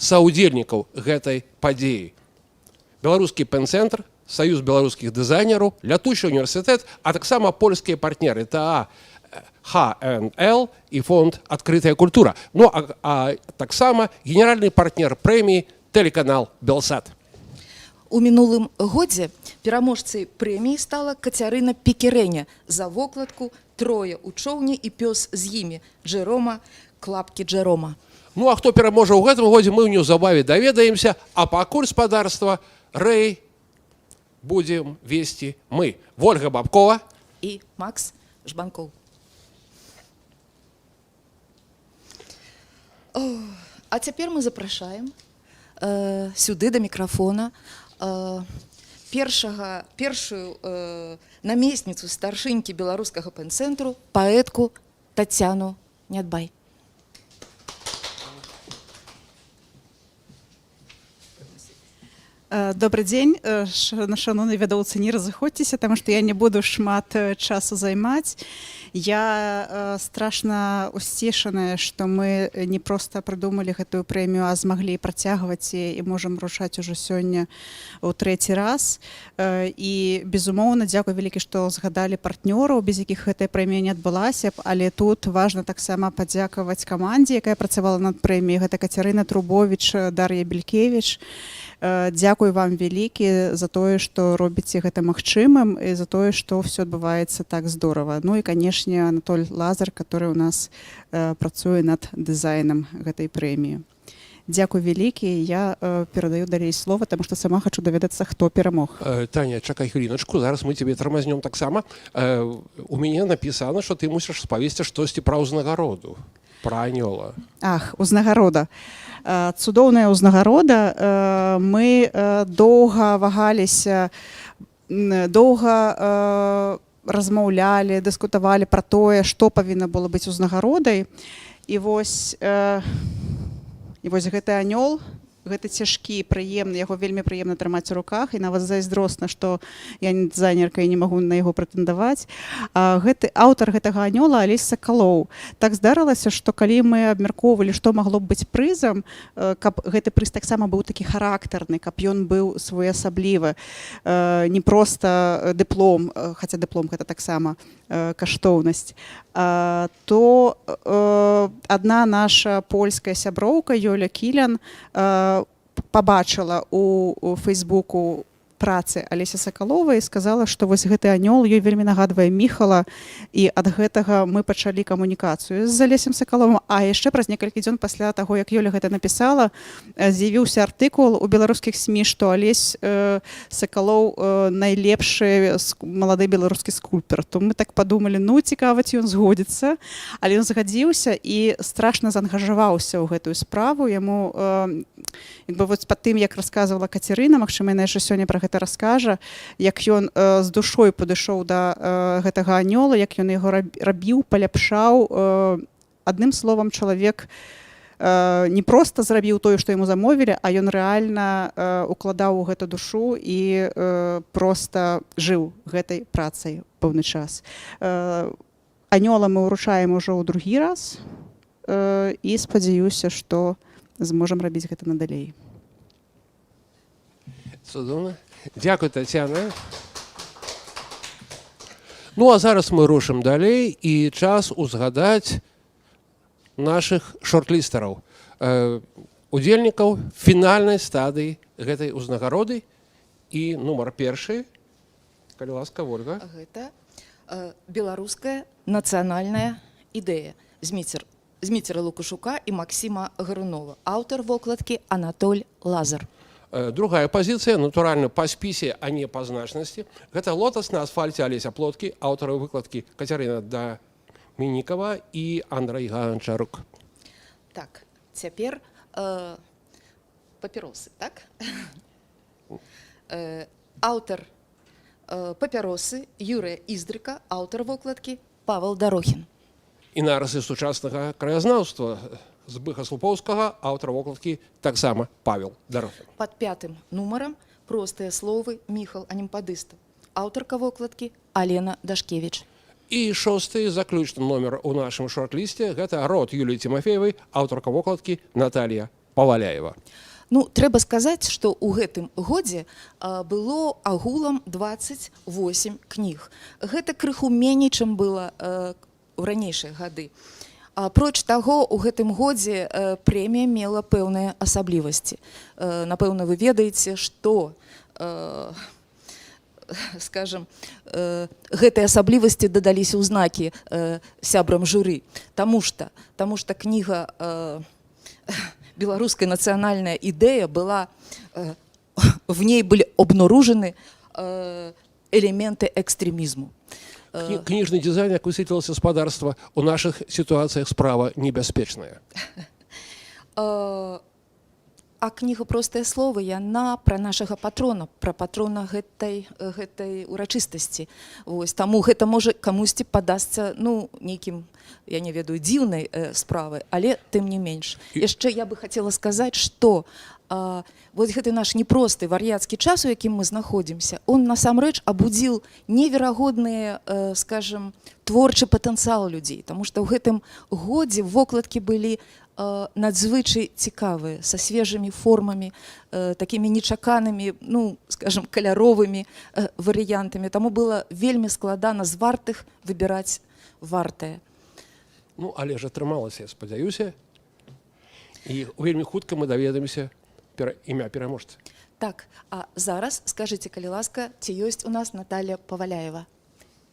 саўдзельнікаў гэтай падзеі. Беларускі ПЭН-цэнтр, Саюз беларускіх дызайнераў, Лятучы універсітэт, а таксама польскія партнеры ТА ХНЛ і фонд «Адкрытая культура». Ну а таксама генеральны партнер прэміі тэлеканал «Белсат». У мінулым годзе пераможцай прэміі стала Кацярына Пекерэня за вокладку «Трое ў чоўне і пёс з імі» Джерома Клапкі Джерома. Ну а хто пераможа ў гэтым годзе, мы неўзабаве даведаемся, а пакуль, спадарства, рэй будзем весці мы. Вольга Бабкова і Макс Жбанкоў. А цяпер мы запрашаем сюды да мікрафона першую намесніцу старшынькі беларускага ПЭН-цэнтру, паэтку Тацяну Нядбай. Добры дзень, шаноўныя вядоўцы, не разыходзьцеся, таму што я не буду шмат часу займаць. Я страшна усцешаная, што мы не проста прыдумалі гэтую прэмію, а змаглі працягваць яе і можам уручаць ужо сёння ў трэці раз. І, безумоўна, дзякуй вялікі, што згадалі партнёраў, без якіх гэтая прэмія не адбылася б, але тут важна таксама падзякаваць камандзе, якая працавала над прэміяй. Гэта Кацярына Трубовіч, Дар'я Белькевіч. Дзякуй вам вялікі за тое, што робіце гэта магчымым і за тое, што ўсё адбываецца так здорава. Ну і, канешне, Анатоль Лазар, который у нас працуе над дызайнам гэтай прэміі. Дзякуй вялікі, я перадаю далей слова, таму што сама хачу даведацца, хто перамог. Таня, чакай хвіліначку, зараз мы цябе тармазнём таксама. У мяне напісана, што ты мусіш спавесці штосьці пра ўзнагароду, пра анёла. Ах, узнагарода. Цудоўная ўзнагарода. Мы доўга вагаліся, доўга размаўлялі, дыскутавалі пра тое, што павінна было быць узнагародай. І вось гэты анёл, гэты цяжкі, прыемны, яго вельмі прыемна трымаць у руках, і нават зайздросна, што я не дызайнерка і не магу на яго прэтэндаваць. Гэты аўтар гэтага анёла Алесь Сакалоў. Так здарылася, што калі мы абмяркоўвалі, што магло б быць прызам, каб гэты прыз таксама быў такі характарны, каб ён быў своеасаблівы, не проста дыплом, хаця дыплом гэта таксама каштоўнасць, то адна наша польская сяброўка Ёля Кілян пабачыла у Фейсбуку працы Алеся Сакалова і сказала, што вось гэты анёл ёй вельмі нагадвае Міхала, і ад гэтага мы пачалі камунікацыю з Алесем Сакаловым. А яшчэ праз некалькі дзён пасля таго, як Ёля гэта напісала, з'явіўся артыкул у беларускіх СМІ, што Алесь Сакалоў найлепшы малады беларускі скульптар. То мы так падумалі: ну, цікава, ці ён згодзіцца, але ён згадзіўся і страшна заангажаваўся ў гэтую справу. Яму як бы вот па тым, як расказвала Кацярына, магчыма, яна яшчэ сёння пра гэта раскажа, як ён з душой падышоў да гэтага анёла, як ён яго рабіў, паляпшаў. Адным словам, чалавек не проста зрабіў тое, што яму замовілі, а ён рэальна укладаў у гэта душу і проста жыў гэтай працай пэўны час. Анёла мы ўручаем ужо ў другі раз, і спадзяюся, што зможам рабіць гэта надалей. Цудоўна. Дзякуй, Тацяна. Ну а зараз мы рушым далей, і час узгадаць нашых шортлістараў, удзельнікаў фінальнай стадыі гэтай узнагароды. І нумар першы, калі ласка, Вольга. Гэта беларуская нацыянальная ідэя Зміцера Лукашука і Максіма Гарунова. Аўтар вокладкі Анатоль Лазар. Другая пазіцыя, натуральна, па спісе, а не па значнасці. Гэта «Лотас на асфальце» Алеся Плоткі, аўтары выкладкі Кацярына Дамінікава і Андрэй Ганчарук. Так, цяпер папяросы, так? Аўтар папяросы Юрыя Іздрыка, аўтар вокладкі Павел Дарохін. І нарысы сучаснага краязнаўства Збыха Слупоўскага, аўтар вокладкі таксама Павел Дарохін. Пад пятым нумарам «Простыя словы» Міхал Анемпадыстаў. Аўтарка вокладкі Алена Дашкевіч. І шосты, заключны номер у нашым шорт-лісце — гэта «Рот» Юліі Цімафеевай, аўтарка вокладкі Наталья Павлова. Паваляева. Ну, трэба сказаць, што ў гэтым годзе было агулам 28 кніг. Гэта крыху меней, чым было ў ранейшыя гады. Апроч таго, у гэтым годзе прэмія мела пэўныя асаблівасці. Напэўна, вы ведаеце, што скажем, гэтыя асаблівасці дадаліся ў знакі сябрам журы. Таму што кніга «Беларуская нацыянальная ідэя» была, в ней были обнаружены элементы экстрэмізму. Кніжны дызайн, як высветлілася, спадарства, у нашых сітуацыях справа небяспечная. А кніга «Простыя словы», яна пра нашага патрона, пра патрона гэтай урачыстасці. Вось, таму гэта можа камусьці падасца, ну, нейкім, я не ведаю, дзіўнай справай, але тым не менш. Яшчэ я бы хацела сказаць, што вось гэты наш непросты вар'яцкі час, у якім мы знаходзімся, он насамрэч абудзіл неверагодныя, скажем, творчы патэнцыял людзей, таму што ў гэтым годзе вокладкі былі надзвычай цікавыя, са свежымі формамі, такімі нечаканымі, ну, скажем, каляровымі варыянтамі. Таму было вельмі складана з вартых выбіраць вартае. Ну, але ж атрымалася, я спадзяюся. І вельмі хутка мы даведаемся імя пераможцы. Так, а зараз скажыце, калі ласка, ці ёсць у нас Наталья Паваляева?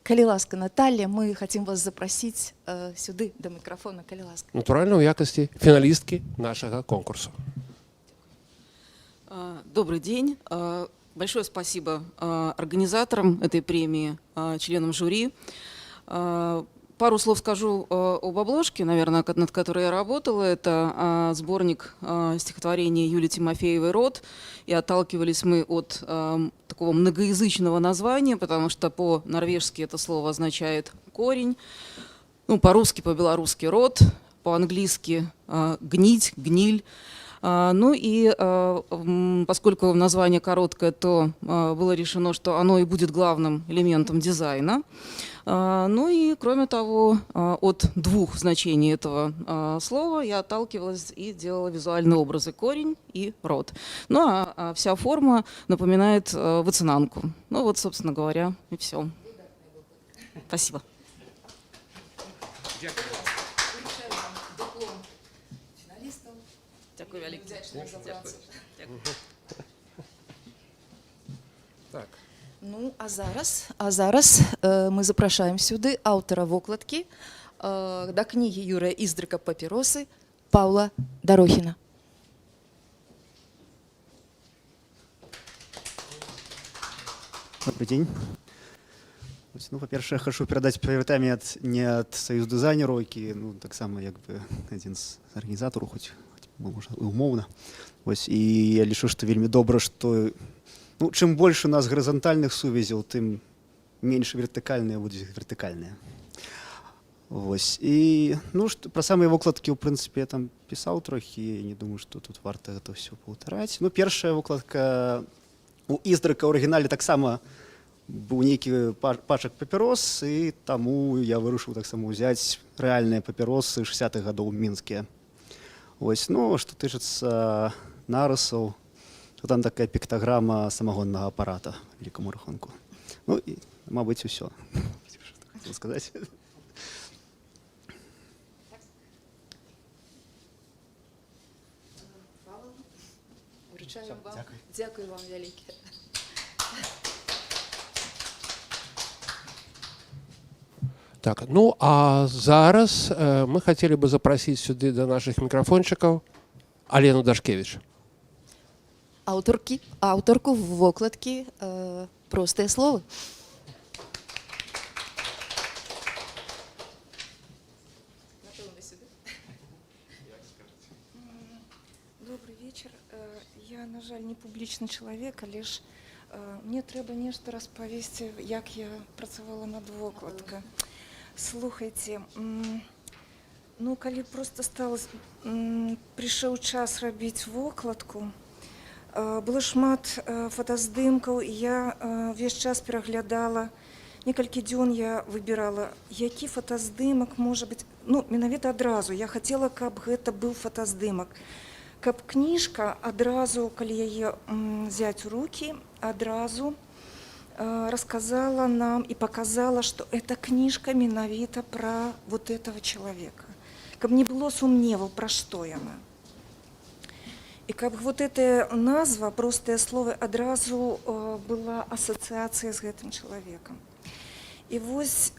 Калі ласка, Наталья, мы хотим вас запрасіць сюды да мікрафона, калі ласка. Натуральна, ў якасці фіналісткі нашага конкурсу. Добрый день. Большое спасибо организаторам этой премии, членам жюри. Пару слов скажу об обложке, наверное, над которой я работала. Это сборник стихотворений Юлии Тимофеевой «Род». И отталкивались мы от такого многоязычного названия, потому что по-норвежски это слово означает «корень». Ну, по-русски, по-белорусски «род», по-английски «гнить», «гниль». Ну и поскольку название короткое, то было решено, что оно и будет главным элементом дизайна. Ну и кроме того, от двух значений этого слова я отталкивалась и делала визуальные образы: корень и род. Ну а вся форма напоминает выцынанку. Ну вот, собственно говоря, и все. Спасибо. Дыплом фіналістаў. Дзякуй вялікі. Удзячна за працу. Так. Ну, а зараз мы запрашаем сюды аўтара вокладкі да кнігі Юрыя Іздрыка «Папяросы» Паўла Дарохіна. Добрый день. Вось, ну, па-першае, хачу перадаць прывітанне ад не ад Саюз дызайнераў, які, ну, таксама як бы адзін з арганізатараў, хоць можа, і умоўна. Вось, і я лічу, што вельмі добра, што, ну, чым больш у нас гарызантальных сувязяў, тым менш вертыкальныя будуць вертыкальныя. Вось. І, ну, што, пра самыя вокладкі, ў прынцыпе, я там пісаў трохі, я не думаю, што тут варта гэта ўсё паўтараць. Ну, першая вокладка: у Іздрыка ў арыгінале таксама быў нейкі пачак папярос, і таму я вырашыў таксама ўзяць рэальныя папяросы 60-х гадоў мінскія. Вось, ну, што тычыцца нарысаў, то там такая піктаграма самагоннага апарата, вялікаму рахунку. Ну, і, мабыць, усё, што хацеў сказаць. Уручаем вам. Дзякуй. Дзякуй вам вялікі. Так, ну а зараз мы хацелі бы запрасіць сюды да нашых мікрафончыкаў Алену Дашкевіч. Аўтарку вокладкі «Простыя словы». Напэўна, сюды. Добрый вечер. Я, на жаль, не публічны чалавек, але ж мне трэба нешта распавесці, як я працавала над вокладкай. Слухайце, ну, калі просто стала, прыйшоў час рабіць вокладку, было шмат фотаздымкаў, і я увесь час пераглядала. Некалькі дзён я выбірала, які фотаздымак можа быць, ну, менавіта адразу. Я хацела, каб гэта быў фотаздымак. Каб кніжка адразу, калі яе взять у руки, адразу рассказала нам и показала, что эта кніжка менавіта про вот этого человека. Каб не было сумневу, пра што яна. І каб вот эта назва, «Простыя словы», адразу была асацыяцыя з гэтым чалавекам. І вось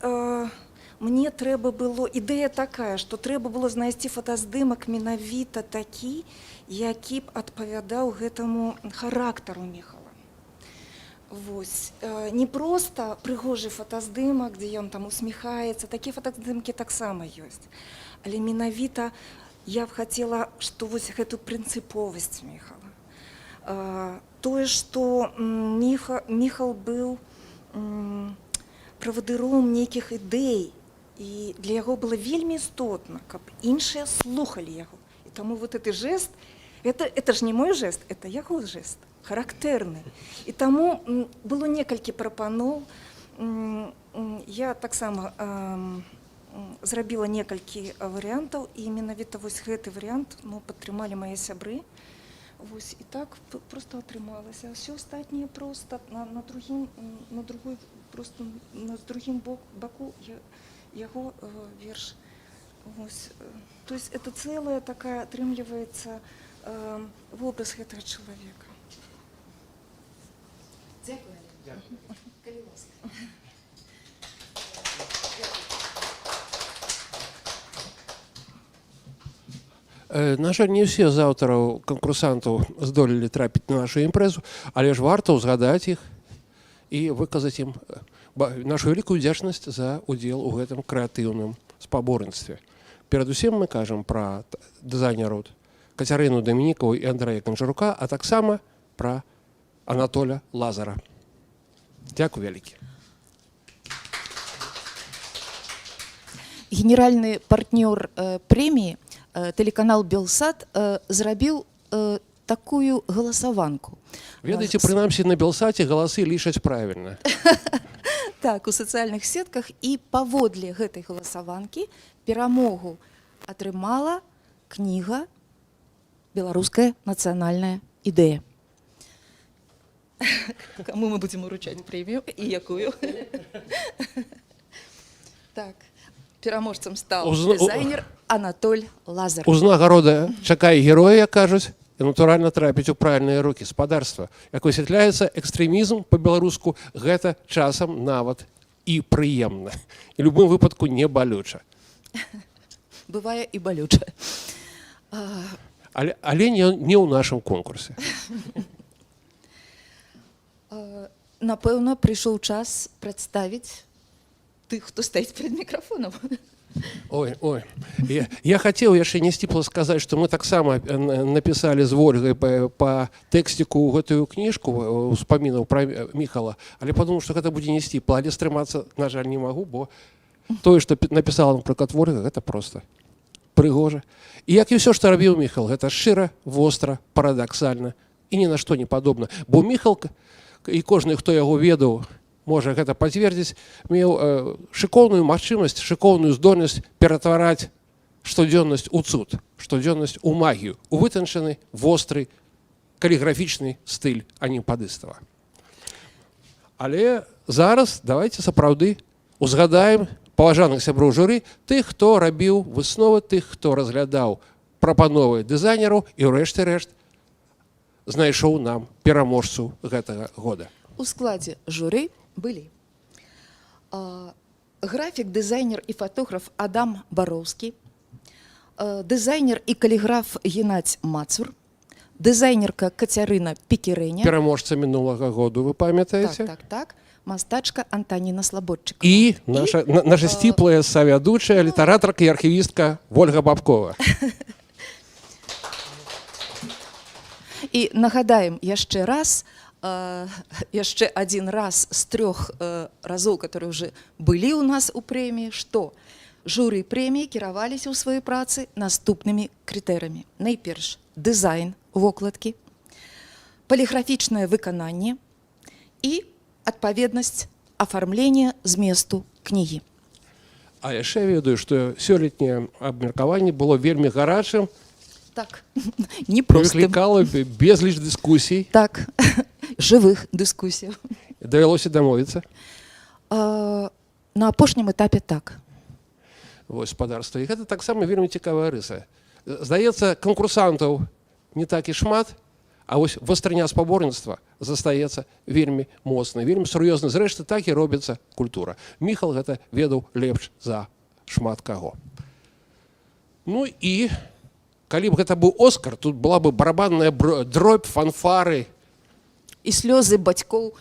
мне трэба было, ідэя такая, што трэба было знайсці фотаздымак менавіта такі, які б адпавядаў гэтаму характару Міхала. Вось. Не проста прыгожы фотаздымак, дзе ён там усміхаецца, такія фотаздымкі таксама ёсць. Але менавіта я б хацела, што вось гэту прынцыповасць Міхала. Тое, што Міхал быў правадыром нейкіх ідэй, і для яго было вельмі істотна, каб іншыя слухалі яго. І таму вот гэты жест, это ж не мой жест, это яго жест, характэрны. І таму было некалькі прапаноў. Я таксама зрабіла некалькі варыянтаў, і менавіта вось гэты варыянт, ну, падтрымалі мае сябры. Вось, і так просто атрымалася. Все астатняе просто на другім, на другой, просто на другім баку яго верш. Вось. То есть это целая такая атрымліваецца вобраз гэтага чалавека. Дзякую, Алена. Калі ласка. На жаль, не ўсе з аўтараў канкурсантаў здолелі трапіць на нашу імпрэзу, але ж варта ўзгадаць іх і выказаць ім нашу вялікую удзячнасць за удзел у гэтым крэатыўным спаборніцтве. Перадусім мы кажам пра дызайнераў Кацярыну Дамінікаву і Андрэя Канчарука, а таксама пра Анатоля Лазара. Дзякуй вялікі. Генеральны партнёр прэміі, тэлеканал Белсат, зрабіў такую галасаванку. Ведаеце, прынамсі на Белсаце галасы лічаць правільна. Так, у сацыяльных сетках, і паводле гэтай галасаванкі перамогу атрымала кніга «Беларуская нацыянальная ідэя». Каму мы будзем уручаць прэмію і якую? Так, пераможцам стаў дызайнер Анатоль Лазар. Узнагарода чакае героя, як кажуць, і натуральна трапіць у правільныя рукі, спадарства. Як высвятляецца, экстрэмізм па-беларуску гэта часам нават і прыемна. І любым выпадку не балюча. Бывае і балюча. Але не ў нашым конкурсе. Напэўна, прыйшоў час прадставіць тых, хто стаіць перад мікрафонам. Ой, ой. Я хацеў яшчэ не сціпла сказаць, што мы таксама напісалі з Вольгай па тэксціку гэтую кніжку успамінаў пра Міхала, але падумаў, што гэта будзе не сціпла, але стрымацца, на жаль, не магу, бо тое, што напісала, напрыклад, Вольга, гэта проста прыгожа. І як і ўсё, што рабіў Міхал, гэта шчыра, востра, парадаксальна і ні на што не падобна. Бо Міхал і кожны, хто яго ведаў, можа гэта пацвердзіць, меў шыкоўную магчымасць, шыкоўную здольнасць ператвараць штодзённасць у цуд, штодзённасць у магію, у вытанчаны, востры, каліграфічны стыль Анемпадыстава. Але зараз давайте сапраўды узгадаем паважаных сяброў журы, тых, хто рабіў высновы, тых, хто разглядаў прапановы дызайнераў і ўрэшце рэшт знайшоў нам пераможцу гэтага года. У складзе журы былі графік, дызайнер і фатограф Адам Бароўскі, дызайнер і каліграф Геннадзь Мацур, дызайнерка Кацярына Пекірэня. Пераможца мінулага году, вы памятаеце? Так. Мастачка Антаніна Слабодчыкова. І наша сціплая савядучая, літаратарка і архівістка Вольга Бабкова. І нагадаем яшчэ раз, яшчэ адзін раз з трох разоў, которые уже былі ў нас у прэміі, што журы прэміі кіраваліся ў сваёй працы наступнымі крытэрыямі. Найперш, дызайн вокладкі, паліграфічнае выкананне і адпаведнасць афармлення зместу кнігі. А яшчэ ведаю, што сёлетняе абмеркаванне было вельмі гарачым. Так, непростым. Выклікала безліч дыскусій. Так, жывых дыскусій. Давялося дамовіцца. На апошнім этапе так. Вось, спадарства. І гэта таксама вельмі цікавая рыса. Здаецца, канкурсантаў не так і шмат, а вось вастрыня спаборніцтва застаецца вельмі моцнай, вельмі сур'ёзна. Зрэшты, так і робіцца культура. Міхал гэта ведаў лепш за шмат каго. Ну і калі б гэта быў Оскар, тут была бы барабанная дробь, фанфары і слёзы бацькоў.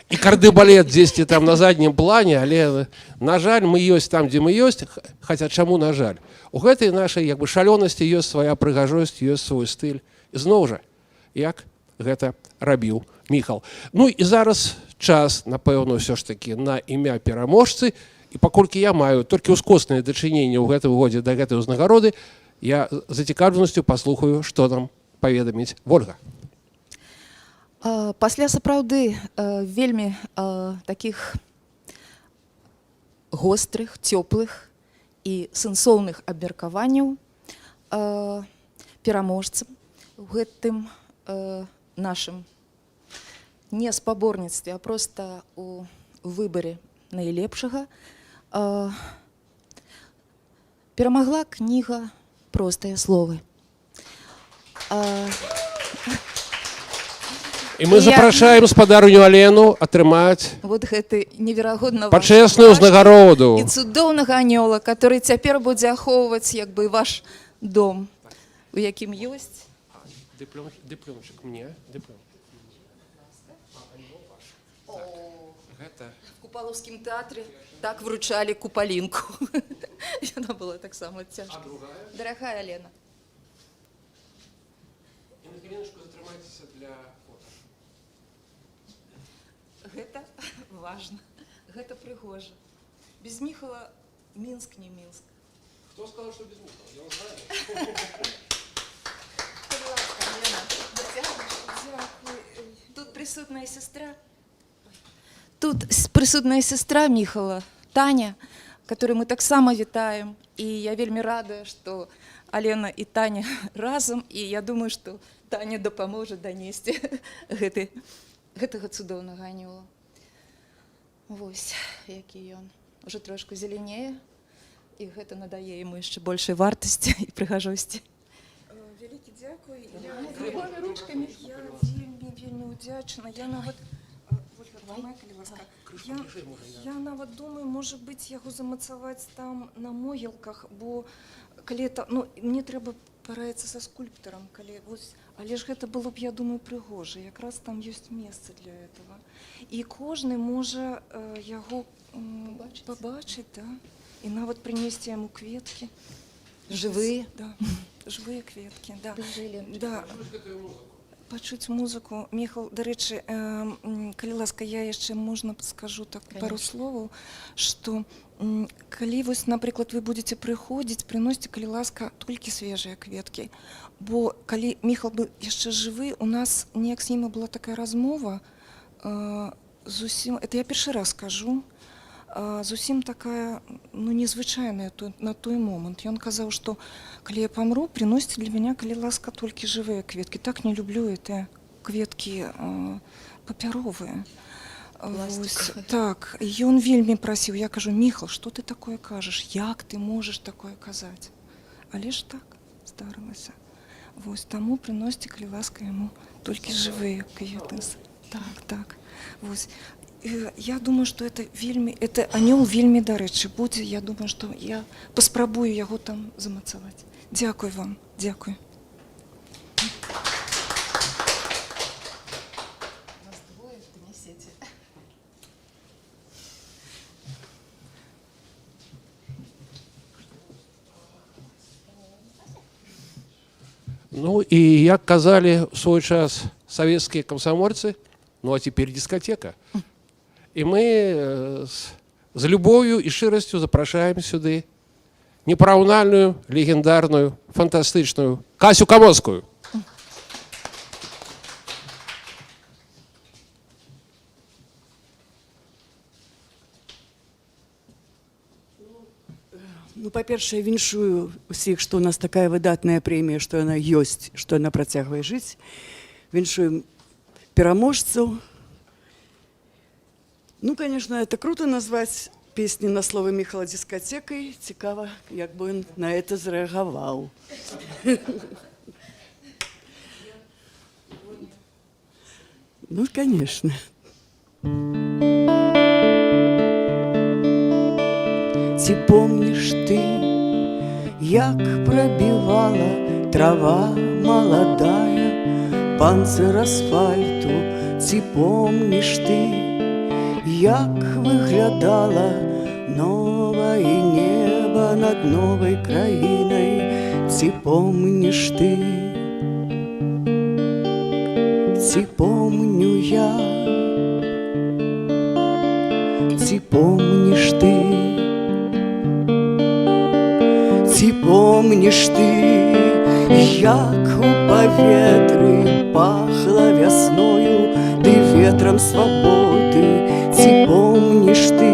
І кардыбалет дзесьці там на заднім плане, але, на жаль, мы ёсць там, дзе мы ёсць, хаця чаму на жаль? У гэтай нашай як бы шалёнасці ёсць свая прыгажосць, ёсць свой стыль. І зноў жа, як гэта рабіў Міхал. Ну і зараз час, напэўна, ўсё ж такі на імя пераможцы. І паколькі я маю толькі ўскоснае дачыненне ў гэтым годзе да гэтай узнагароды, я з зацікаўленасцю паслухаю, што нам паведаміць Вольга. Пасля сапраўды вельмі такіх гострых, цёплых і сэнсоўных абмеркаванняў пераможцам у гэтым нашым не спаборніцтве, а проста у выбары найлепшага перамагла кніга «Простыя словы». І мы запрашаем спадарыню Алену атрымаць Вот гэты неверагодна пачэсную важкі ўзнагароду. і цудоўнага анёла, который цяпер будзе ахоўваць як бы ваш дом, у якім ёсць. Дыплом, дыпломчык мне, дыплом. Так, гэта В купалаўскім тэатры так вручалі купалінку. Яна была таксама цяжка. Дарагая Алена. І на хвіліначку затрымайцеся для фота. Гэта важна, гэта прыгожа. Без Міхала Мінск не Мінск. Хто сказаў, што без Міхала? Я знаю. Будь ласка, Алена, дацягнеш? Дзякую. Тут прысутная сестра. Тут прысутная сестра Міхала, Таня, которую мы таксама вітаем. І я вельмі рада, што Алена і Таня разам, і я думаю, што Таня дапаможа данесці гэтага цудоўнага анёла. Вось, які ён. Ужо трошку зеленее, і гэта надае яму яшчэ большай вартасці і прыгажосці. Вялікі дзякуй. Я Любымі ручкамі. Я вельмі, вельмі ўдзячна. Я нават Вольга, трымай, калі ласка. Я нават думаю, можа быць, яго замацаваць там на могілках, бо калі это, ну, мне трэба параіцца са скульптарам, калі вось, але ж гэта было б, я думаю, прыгожа. Якраз там ёсць месца для этого. І кожны можа яго Пабачыць. пабачыць, да? І нават прынесці яму кветкі. Жывыя. Да. Жывыя кветкі, да. Бліжэй, Леночка. Да. Пачуць музыку. Міхал, дарэчы, калі ласка, я яшчэ можна скажу так пару Конечно. словаў, што калі вось, напрыклад, вы будзеце прыходзіць, прыносьце, калі ласка, толькі свежыя кветкі. Бо калі Міхал быў яшчэ жывы, у нас неяк з ім была такая размова, зусім, это я першы раз скажу, зусім такая, ну, незвычайная на той момант. Ён казаў, што калі я памру, прыносьце для мяне, калі ласка, толькі жывыя кветкі. Так не люблю гэтыя кветкі папяровыя. Вось, Пластикавыя. так, ён вельмі прасіў. Я кажу: «Міхал, што ты такое кажаш? Як ты можаш такое казаць?» Але ж так здарылася. Вось таму прыносьце, калі ласка, яму толькі жывыя кветы. Так. Вось. Я думаю, што это анёл вельмі дарэчы будзе. Я думаю, што я паспрабую яго там замацаваць. Дзякуй вам, дзякуй. Нас двое, донесите. Ну і як казалі ў свой час савецкія камсамольцы, ну а теперь дискотека. І мы з любоўю і шчырасцю запрашаем сюды непараўнальную, легендарную, фантастычную Касю Камоцкую. Ну, па-першае, віншую усіх, што ў нас такая выдатная прэмія, што яна ёсць, што яна працягвае жыць. Віншуем пераможцаў. Ну, конечно, это круто назвать песни на словы Михала дискотекой. Цікава, як бы ён на это зрэагаваў. Ну, конечно. Ці помніш ты, як прабівала трава маладая панцыр асфальту, ці помніш ты, як выглядала новае неба над новай краінай, ці помніш ты, ці помню я, ці помніш ты, ці помніш ты, як у паветры пахла вясною ды ветрам свабоды, ці помніш ты,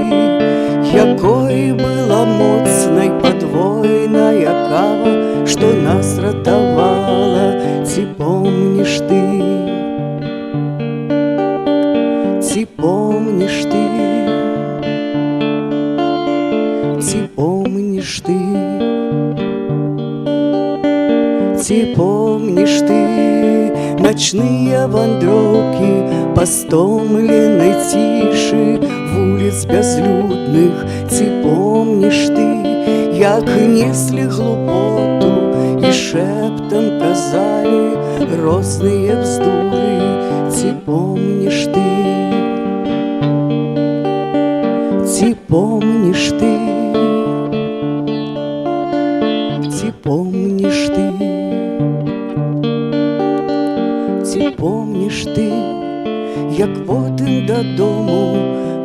якой была моцнай падвойная кава, што нас ратавала, ці помніш ты, ці помніш ты, ці помніш ты, ці помніш ты начныя вандроўкі па стомленай цішы вуліц бязлюдных, ці помніш ты, як неслі глупоту і шэптам казалі розныя бздуры, ці помніш ты, ці помніш ты, ці помніш ты, ці помніш ты, як потым дадому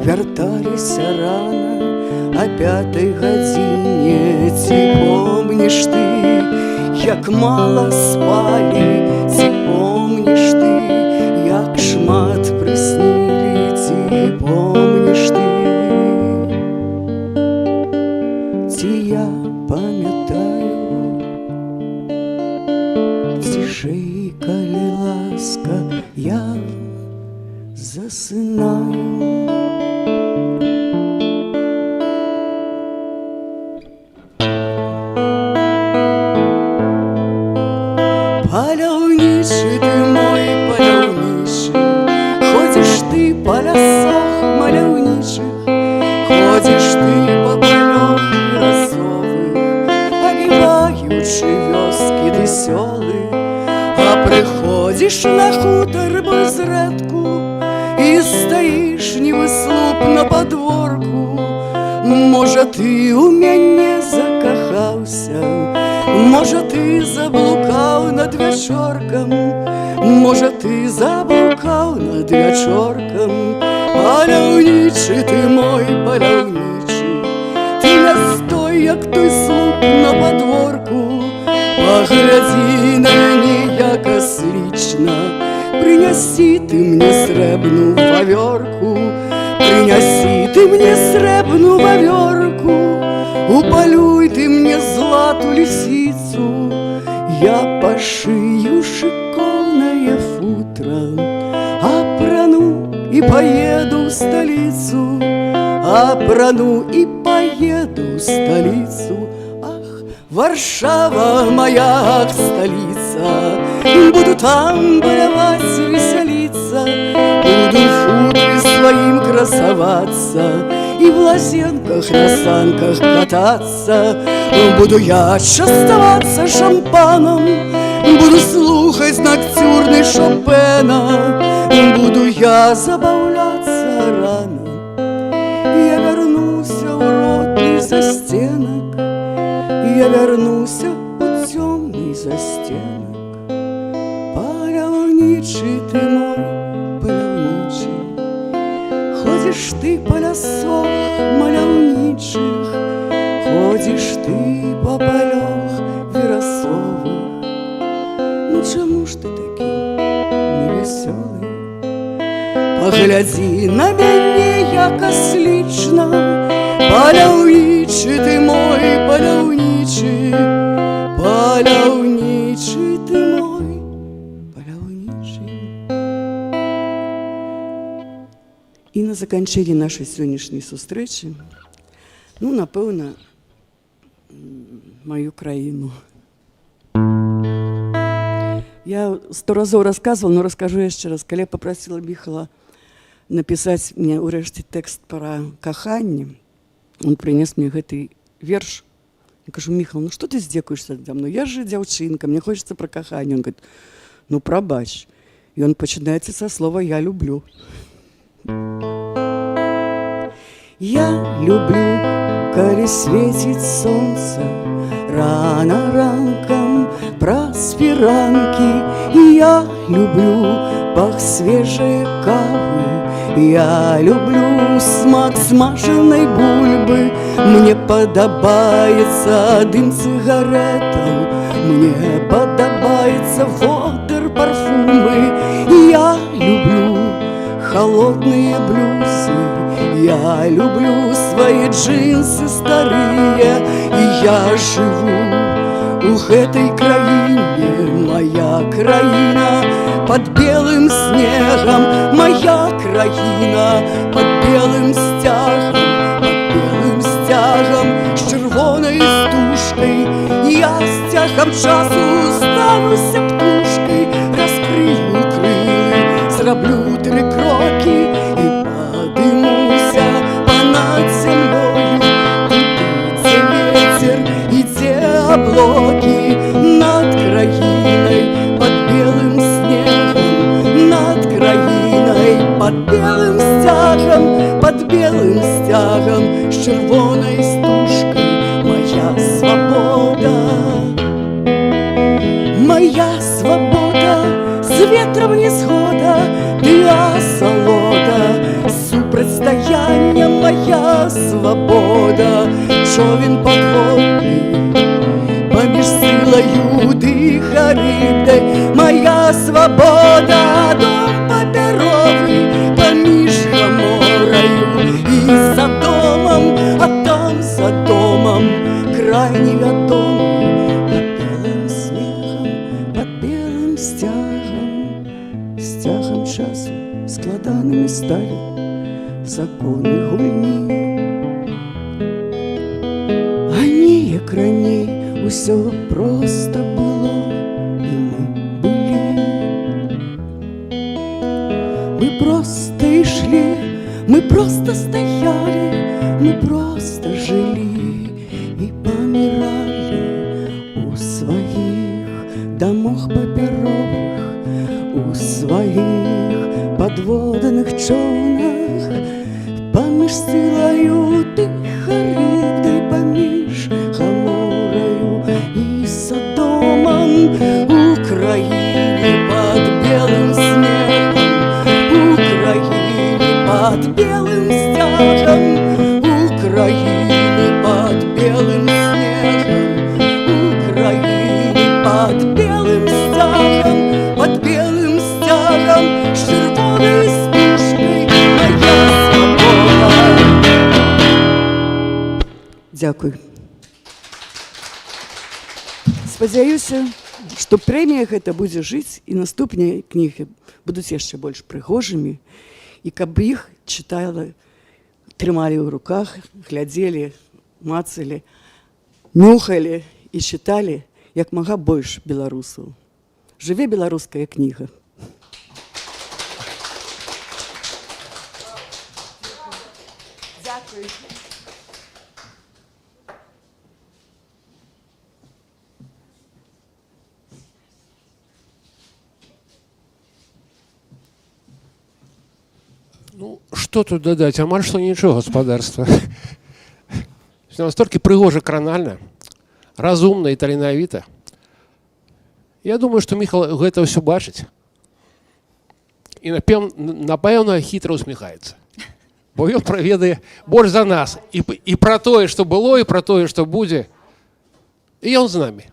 вярталіся рана а 5 гадзіне, ці помніш ты, як мала спалі, ці помніш ты, як шмат прыснілі, ці помніш ты, ці я памятаю, цішэй, калі ласка, я засынаю. Паляўнічы ты мой, паляўнічы, ходзіш ты па лясах маляўнічых, ходзіш ты па палях верасовых, абіваючы вёскі ды сёлы, а прыходзіш на хутар мой зрэдку і стаіш, нібы слуп на падворку. Можа, ты ў мяне закахаўся, можа, ты заблукаў над вячоркам, можа, ты заблукаў над вячоркам. Паляўнічы ты мой, паляўнічы, ты не стой, як той слуп на падворку, паглядзі на мяне, як аслічна, прынясі ты мне срэбну вавёрку, прынясі ты мне срэбну вавёрку, упалюй ты мне злату лісіцу, я пашыю шыкоўнае футра, апрану і паеду ў сталіцу, апрану і паеду ў сталіцу. Ах, Варшава моя, ах, столица, буду там баляваць, веселиться, буду в футре своим красоваться и в лазенках на санках кататься. Буду я частоваться шампаном, буду слухать ноктюрны Шопена, буду я забаўляться рано. Я вярнуся ў родны застенак, я вярнуся у цёмны застенак. Паляўнічы ты мой, паляўнічы, ходзіш ты па лясах маляўнічых, ходзіш ты па палях верасовых. Ну чаму ж ты такі невясёлы? Паглядзі на мяне, як аслічна, паляўнічы. Паляўнічы ты мой, паляўнічы, паляўнічы ты мой, паляўнічы. І на заканчэнне нашай сённяшняй сустрэчы, ну, напэўна, маю краіну. Я сто разоў рассказывала, но расскажу яшчэ раз. Калі я попросила Міхала напісаць мне ўрэшце тэкст пра каханне, он прынес мне гэты верш. Я кажу: «Міхал, ну что ты здзекуешься надо мной? Я же дзяўчынка, мне хочется пра каханне». Он говорит: «Ну, прабач». І он пачынаецца са слова «я люблю». Я люблю, калі свеціць сонца рана ранкам праз фіранкі. Я люблю пах свежай кавы, я люблю смак смажанай бульбы. Мне падабаецца дым цыгарэтаў, мне падабаецца водар парфумы. Я люблю холодные блюзы, я люблю свои джинсы старые, и я живу у гэтай краіне. Моя краіна под белым снегом, моя краіна под белым сцягам, под белым сцягам з чырвонай стужкай. Я з цягам часу стануся птушкай, раскрыю крылы, зраблю тры крокі і падымуся понад зямлёю, туды, дзе ветер і дзе облаки, над краінай под белым снегом, над краінай под белым сцягам, под белым сцягам з чырвонай стужкай. Моя свабода, моя свабода, з ветрам нязгода ды асалода супрацьстаяння. Моя свабода, човен подводны паміж Сцылаю ды Харыбдай. Моя свабода, дом папяровы паміж Гамораю і Садомам, а там за домам край невядомы под белым снегам, под белым сцягам. З цягам часу складанымі сталі законы гульні. А неяк раней усё проста было, і мы былі. Мы проста ішлі, мы проста стаялі, мы проста жылі і паміралі у сваіх дамах папяровых, у сваіх падводных чоўнах, паміж Сцылаю ды Харыбдай, паміж Гамораю і Садомам, у краіне под белым снегам, у краіне под белым сцягам, у краіне под белым снегам, у краіне под белым сцягам, под белым сцягам з чырвонай стужкай. Моя свабода. Дзякуй. Спадзяюся, што прэмія гэта будзе жыць і наступныя кнігі будуць яшчэ больш прыгожымі, і каб іх чытала, трымалі ў руках, глядзелі, мацалі, нюхалі і чыталі як мага больш беларусаў. Жыве беларуская кніга! Дзякуй. Ну, што тут дадаць? Амаль што нічога, гаспадарства. Настолькі прыгожа, кранальна, разумна і таленавіта. Я думаю, што Міхал гэта ўсё бачыць. І напэўна, хітра усміхаецца. Бо ён праведае больш за нас і пра тое, што было, і пра тое, што будзе. І ён з намі.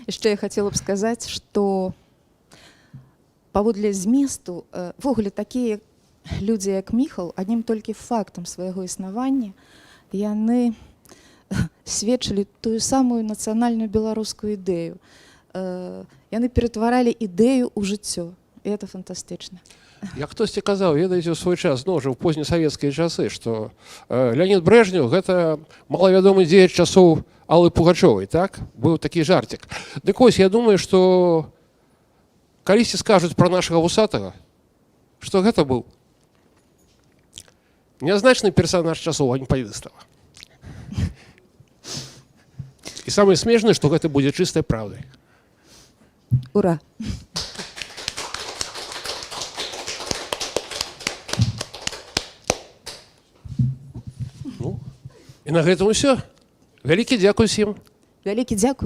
Яшчэ я хацела б сказаць, што паводле зместу увогуле такія людзі, як Міхал, аднім толькі фактам свайго існавання Яны сведчылі тую самую нацыянальную беларускую ідэю. Яны ператваралі ідэю ў жыццё. І это фантастычна. Як хтосьці казаў, ведаеце, у свой час, ну, уже ў познесавецкія часы, што Леонид Брэжнеў — гэта малавядомы дзеяч часоў Аллы Пугачовай, так? Быў такі жарцік. Дык вось, я думаю, што калісьці скажуць пра нашага вусатага, што гэта быў нязначны персанаж часоў Аньпалістава. І самае смешнае, што гэта будзе чыстай праўдай. Ура! Ну, і на гэтым усё. Вялікі дзякуй усім. Вялікі дзякуй.